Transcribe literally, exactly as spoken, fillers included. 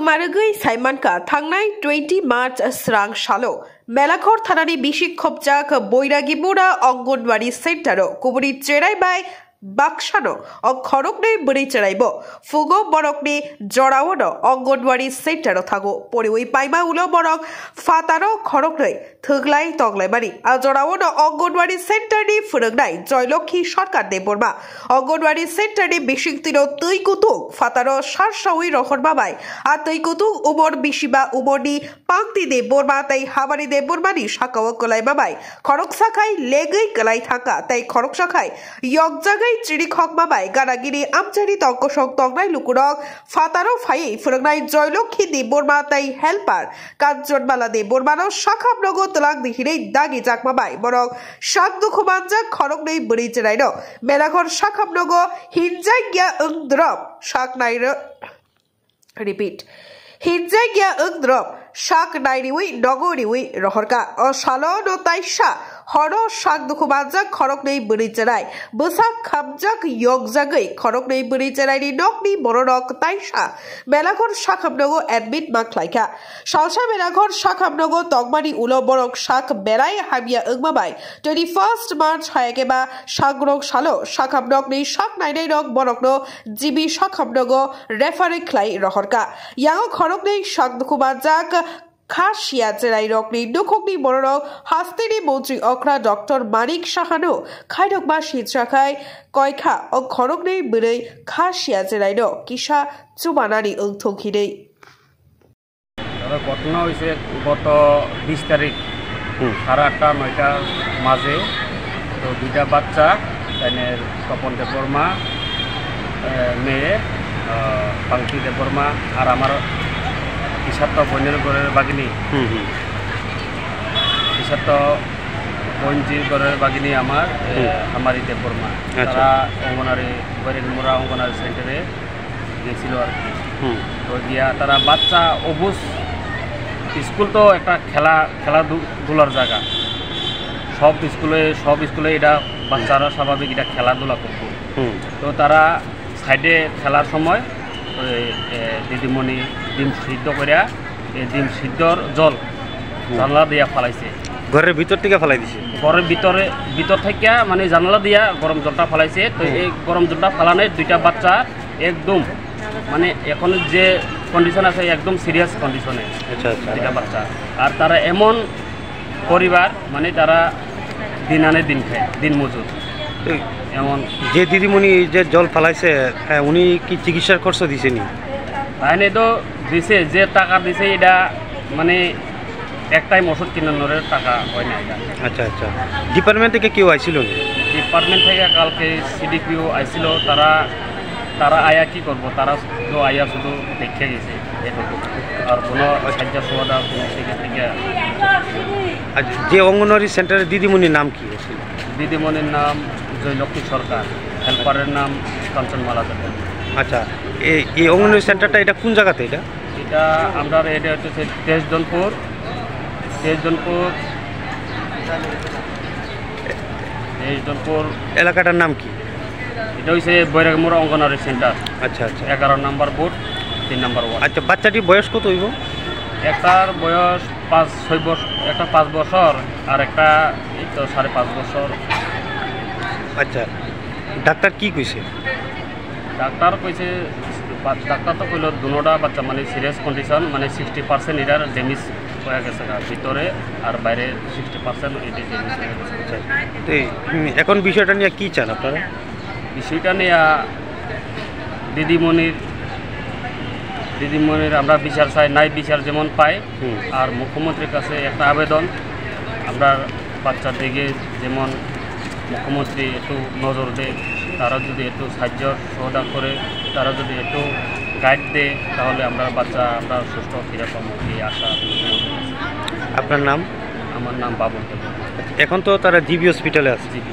Arwgwi saimankha, thangnai twenty March srang salo Melakhor thanani bising khopjak Boiragimura Anganwadi Center-o kubuni cherai bai baksano o khoroknwi bwrwi chwraino phugo borokni joraono Anganwadi Center-o thango. Poriwi paima ulo borok phataro khoroknwi thwglai tonglaimani. A joraono Anganwadi Center-ni phwrwngnai Joylokhi Sarkar Debbarma Anganwadi Center-ni bisingtwino twi kutung phataro sarsawi rohorma bai a twi kutung umor bisiba umorni Pangti Debbarma tei Hamari Debbarmani sakao kwlaima bai khoroksa khai legwi kwlai thangkha tei khoroksa khai yokjagwi chirikhokma bai ganagini amchaini tongkosong tongnai lukurok phataro phaiwi phwrwngnai Joylokhi Debbarma tei helper Kanchonmala Debbarmano sakham nogo twlangdi hinwi dagijakma bai borok sak dukhu manjak khoroknwi bwrwi chwraino Melakhor sakham nogo hinjakya wng drom sak nairo Repeat. Hinjakya wng drom sak nairiwi nogo riwi rohorkha. O salo no taisa horo sak dukhu manjak khoroknwi bwrwi chwrai. Bwsak khamjak yokjagwi khoroknwi bwrwi chwraini nokni bororok taisa Melakhor sakham nogo admit ma khlaikha. Salsa Melakhor sakham nogo tongmani ulo borok sak berai hamya wngma bai twenty first March hayakeba sagrok salo sakham nokni sak nainairok borokno G B sakham nogo refer khlai rohorkha. Yango khoroknwi sak dukhu manjak kha siya chwrairokni nukhungni bororok hasteni montri okra Doctor Manik Sahano khairokma sitra khai koikha o khoroknwi bwrwi kha siya chwraino kisa chubanani wngthok hinwi. তবে ঘটনা হয়েছে গত বিশ তারিখ হুম। সাড়ে আটটা নয়টার মাঝে। তো দুইটা বাচ্চা, তাইনের তপন দেববর্মা, এ, মেয়ে, আহ, পাংকি দেববর্মা, আর আমার ইশাত্ত বোনের ঘরের বাগিনী, হুম, হুম। ইশাত্ত বোনজির ঘরের বাগিনী আমার, এ, হুম। হামারি দেববর্মা। আচ্ছা। তারা অঙ্গনারী, বৈরাগীমুড়া অঙ্গনারী সেন্টারে গেছিল আর কি। হুম। তো গিয়া তারা বাচ্চা অবুজ, স্কুল তো একটা খেলা, খেলাধু-, ধুলার জায়গা। সব স্কুলে, সব স্কুলে এটা বাচ্চারা স্বাভাবিক এটা খেলাধুলা করতো। হুম। তো তারা সাইডে খেলার সময় ওই, এ, দিদিমণি ডিম সিদ্ধ করিয়া, এই ডিম সিদ্ধর জল হুম। জানলা দিয়া ফালাইছে। ঘরের ভিতর থেকে ফালাই দিছে? ঘরের ভিতরে, ভিতর থেকে মানে জানলা দিয়া গরম জলটা ফালাইছে। তো হুম। এই গরম জলটা ফালানোয় দুইটা বাচ্চা একদম মানে এখন যে কন্ডিশন আছে, একদম সিরিয়াস কন্ডিশনে আচ্ছা, আচ্ছা। দুইটা বাচ্চা। আর তারা এমন পরিবার, মানে তারা দিন আনে দিন খায়, দিন মজুর। তো এমন যে দিদিমণি এই যে জল ফালাইছে, হ্যাঁ, উনি কি চিকিৎসার খরচ দিছেনি? তাহলে তো দিছে, যে টাকা দিছে এটা মানে এক টাইম ওষুধ কিনানোর টাকা হয় না এটা। আচ্ছা, আচ্ছা। ডিপার্টমেন্ট থেকে কেউ আইছিল নি? ডিপার্টমেন্ট থেকে কালকে সিডিপিও আইছিল, তারা, তারা আয়া কি করব, তারা তো আয়া শুধু দেখে গেছে এটুকু, আর কোনো সাহায্য সহযোগিতা কোনো দিকে থেকে। আচ্ছা, যে অঙ্গনওয়াড়ি সেন্টারের দিদিমণির নাম কি ছিল? দিদিমণির নাম জয়লক্ষ্মী সরকার, হেল্পারের নাম কাঞ্চনমালা দেবী। আচ্ছা, এই, এই অঙ্গনওয়াড়ি সেন্টারটা এটা কোন জায়গাতে এটা? এটা আমরা, এটা হচ্ছে তেজদনপুর, তেজদনপুর, তেজদনপুর। এলাকাটার নাম কি? এটা হচ্ছে বৈরাগীমুড়া অঙ্গনওয়াড়ি সেন্টার। আচ্ছা, আচ্ছা। এগারো নম্বর বুথ, তিন নম্বর ওয়ার্ড। আচ্ছা, বাচ্চাটির বয়স কত হইব? একটার বয়স পাঁচ, ছয় বছর, একটা পাঁচ বছর, আর একটা এই তো সাড়ে পাঁচ বছর। আচ্ছা, ডাক্তার কি কইছে? ডাক্তার কইছে, বা-, ডাক্তার তো কইলো দুনোটা বাচ্চা মানে সিরিয়াস কন্ডিশন, মানে সিক্সটি পার্সেন্ট এটার ড্যামেজ হয়ে গেছে গা, ভিতরে আর বাইরে সিক্সটি পার্সেন্ট এটি ড্যামেজ হয়ে গেছে। আচ্ছা, তো এই, উম, এখন বিষয়টা নিয়ে কি চান আপনারা? বিষয়টা নিয়ে দিদিমণির, দিদিমণির আমরা বিচার চাই, ন্যায় বিচার যেমন পাই। হুম। আর মুখ্যমন্ত্রীর কাছে একটা আবেদন, আমরা বাচ্চার দিকে যেমন মুখ্যমন্ত্রী একটু নজর দেয়, তারা যদি একটু সাহায্য সহযোগিতা করে, তারা যদি একটু গাইড দেয়, তাহলে আমরা বাচ্চা আমরা সুস্থ ফিরে পাবো, এই আশা মুখ্যমন্ত্রীর কাছে। আপনার নাম? আমার নাম বাবুল দেব। এখন তো তারা জিবি হসপিটালে আছে। জিবি।